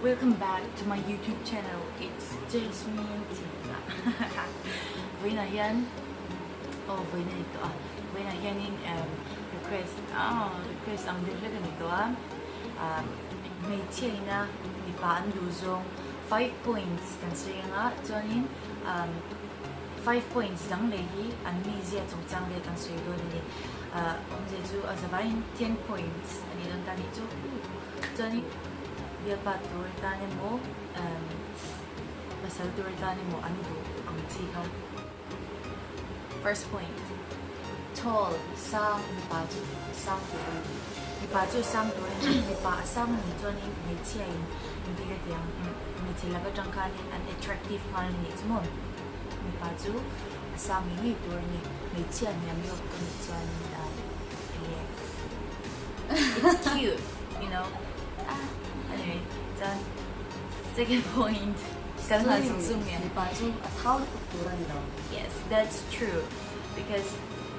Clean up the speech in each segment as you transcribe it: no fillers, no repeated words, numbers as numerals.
Welcome back to my YouTube channel, it's Jasmine Chinza. Vawiinah hian, aw vawiin a ni tawh a, vawiinah hianin request, aw request ang deuh hlek a ni tawh a, hmeichhia ina mipa an duh zawng 5 points kan sawi ang a, chuanin 5 points dang leh hi an mizia chungchang vel kan sawi dawn a ni. Awmzia chu a zavaiin 10 points a ni dawn ta a nih chu. Chuanin bialpa tur atan emaw pasal tur atan emaw an duh ang chi kha. First point, Tall, sang, mipa chu sang tur a ni. Mipa chu sang tur a ni. Mipa a sang a nih chuanin hmeichhia in engti ka ti ang, hmeichhe lak atang khanin an attractive nghal a nih chu maw. Mipa chu a sang ngei ngei tur a ni. Hmeichhia hniam zawk ka nih chuanin enge it's cute you know ah anyway chuan second point kan hlan zung zung nge. Mipa chu a thau lutuk tur a ni lo. Yes that's true because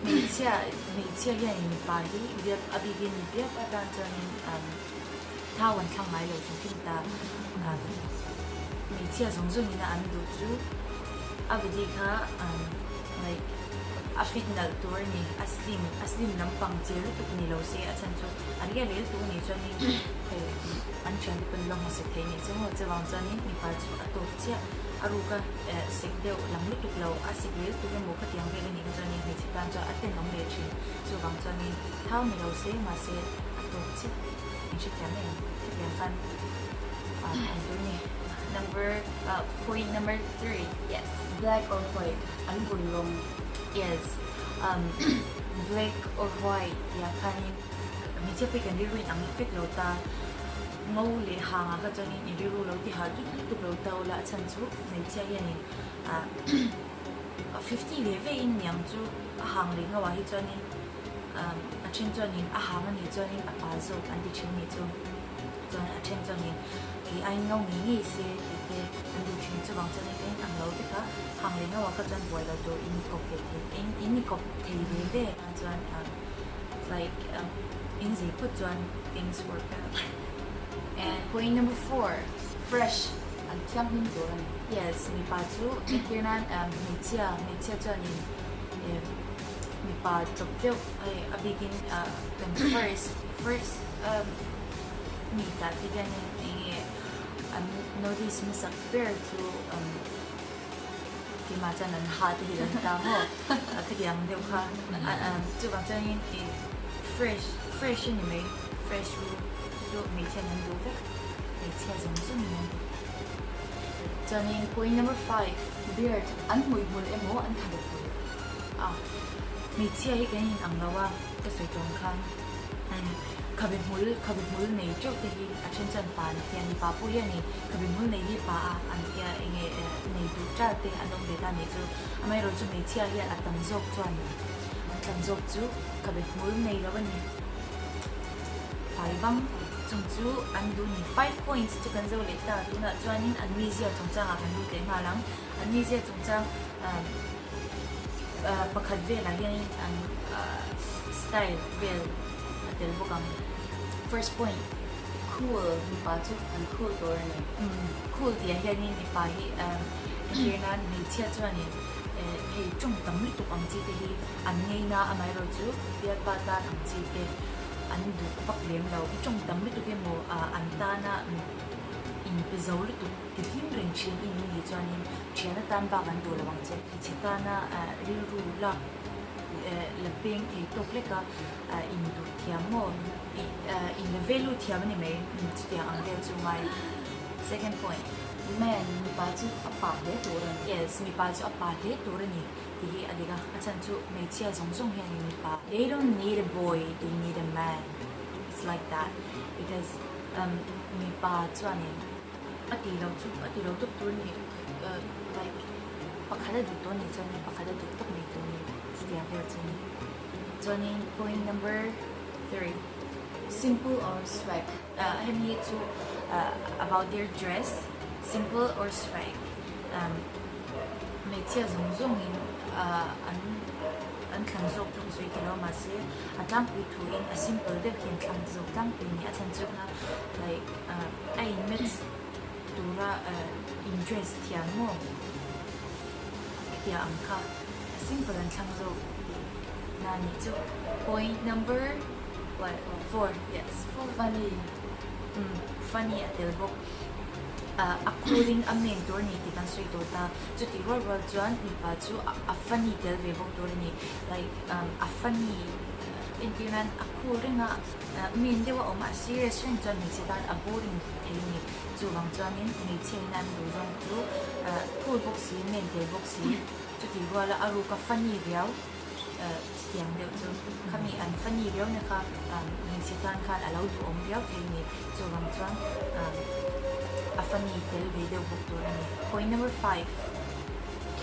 hmeichhia hmeichhia hian mipa hi biak a bikin biak atan chuanin thau an thlang ngai lo hrim hrim ta hmeichhia zawng zawng ina an duh chu a body kha like a fit nalh tur a ni a slim a slim lampang che lutuk ni lo se a chhan chu a ria lel tur a nih chuanin hei an thiante pawn la hmasa thei nih chu maw chuvang chuanin mipa chu a tawp chiah a ruka eh sek deuh lam lutuk lo a sek lel tuk emaw khatiang vel a nih kha chuanin hmeichhe tan chuan a tenawm leh thin chuvang chuanin thau ni lo se mahse a tawp chiah in hrethiam em khatiang khan ah awm tur a ni number ah point number 3 yes. Black or white an vun rawng. Yes um black or white tih ah khanin hmeichhia pawh hi kan rilru in ang vek lo ta ngo leh hang ah kha chuanin i rilru lo ti hah lut lutuk lo ta ula a chhan chu hmeichhia hianin ah 50 ve ve in niang chu a hang leh ngo ah hi chuanin um a then chuanin a hang anih chuanin a pa zawk an ti thin nih chu. Chuan a then chuanin kei aiin ngo ngei ngei se tih te an duh thin. Chuvang chuanin ka inang lo vek a, hang leh ngoah kha chuan buai lo tur in kawp ve thei, in in i kawp thei ve ve. Chuan like in zei phawt chuan things work out. And point number 4, Fresh, an thianghlim tur a ni. Yes, mipa chu entir nan hmeichhia, hmeichhia chuanin mipa chawp deuh hei a bikin kan first, first Mi tah te hianin eng nge an notice hmasak ber chu keimah chuan an ha te hi an ta maw a khatiang deuh kha chuvang chuanin ih fresh fresh a ni mai fresh ru chu chu hmeichhia an duh vek hmeichhia zawng zawngin an duh chuanin point number 5 Beard an hmuihmul emaw an tha bet tur. A hmeichhia hi kan inang lo a ka sawi tawng khan. Khabe hmul, khabe hmul nei teuh te hi a then chuan pa an tia, mipa pawh hianin khabe hmul nei hi pa a an tia enge nei duh ṭal te an awm ve ta nih chu. Amaherawhchu hmeichhia hian a tam zawk chuan an tam zawk chu khabe hmul nei lo a ni. Fai vang chung chu an duh ni. 5 points chu kan zo leh ta, tunah chuanin an mizia chungchangah kan lut leh nghal ang. An mizia chungchang pakhat velah hianin an style vel a tel bawk ang. First point, Cool, mipa chu an cool tur a ni. Umm, cool tih ah hianin mipa hi entir nan hmeichhia chuanin hei tawng tam lutuk ang chi te hi an ngeina amaherawh chu bialpa tan ang chi te an duh vak lem lo. Tawng tam lutuk emaw an tana inpe zo lutuk Ti hlim reng thin i ni nih chuanin thian atan bak an duh lo ang che. Hmeichhe tana rilru lak la peng thei tawk lek a, in duh thiam maw? In la value thiam a ni mai chutiang ang vel chu ngai. Second point, Man, mipa chu a pa hle tur a ni. Yes, mipa chu a pa hle tur a ni tih hi a dik a, a chhan chu hmeichhia zawng zawng hianin mipa, they don't need a boy, they need a man, it's like that because mipa chuanin. A ti lo chu a ti lo tawp tur a ni like pakhat a duh tawh a nih chuan pakhat a duh tawp mai tur a ni chutiang vel chu a ni. Chuanin point number 3 Simple or swag hemi hi chu about their dress simple or swag hmeichhia zawng zawngin an an thlan zawk chu ka sawi thei lo a mahse a tlangpui thuin a simple deuh hi an thlang zawk tlangpui a ni a chhan chu like. A in match tura in dress thiam maw? Khitiang ang kha simple an thlang zawk tih na nih chu. Point number what four yes four. Funny. Umm funny a tel bawk. A cool in a men tur a ni tih kan sawi tawh ta. Chutih rual rual chuan mipa chu a funny tel ve bawk tur a ni. Like a funny entir nan a cool reng a. Men deuh a awm a, serious reng chuan hmeichhe tan a boring thei a ni. Chuvang chuanin hmeichhia in an duh zawng chu cool bawk si, men tel bawk si, chuti ruala a ruka funny riau chutiang deuh chu khami an funny riau na kha hmeichhe tan khan a lo duhawm riau thei a ni. Chuvang chuan a funny tel ve deuh bawk tur a ni. Point number five.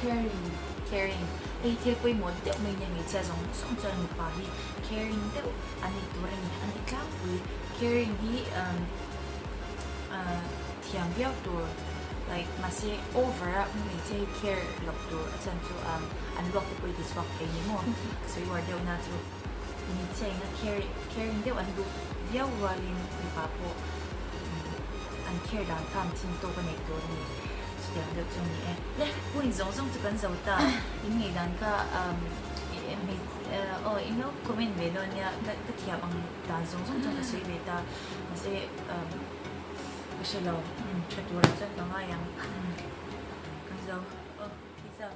Caring. Caring. Hei thil pawimawh deuh mai nia hmeichhia zawng zawng chuan mipa hi caring deuh a ni tur a ni a ni tlangpui. Caring hi umm thiam viau tur like mahse over a hmeichhia hi care loh tur a chuan chu umm an luak te pawh hi ti chhuak thei ni maw ka sawi uar deuh na chu hmeichhia ina care caring deuh an duh viau rualin mipa pawh an care dan kha an chin tawk a neih tur a ni. Chutiang deuh chu a ni e. Le, point zawng zawng chu kan zo ta. In ngei dan kha aw in lo comment ve dawn nia ka ka thiam ang dan zawng zawng chuan ka sawi ve ta. Mahse ka hre lo tha turah chuan ka ngai ang. Kan zo. Aw, pizza.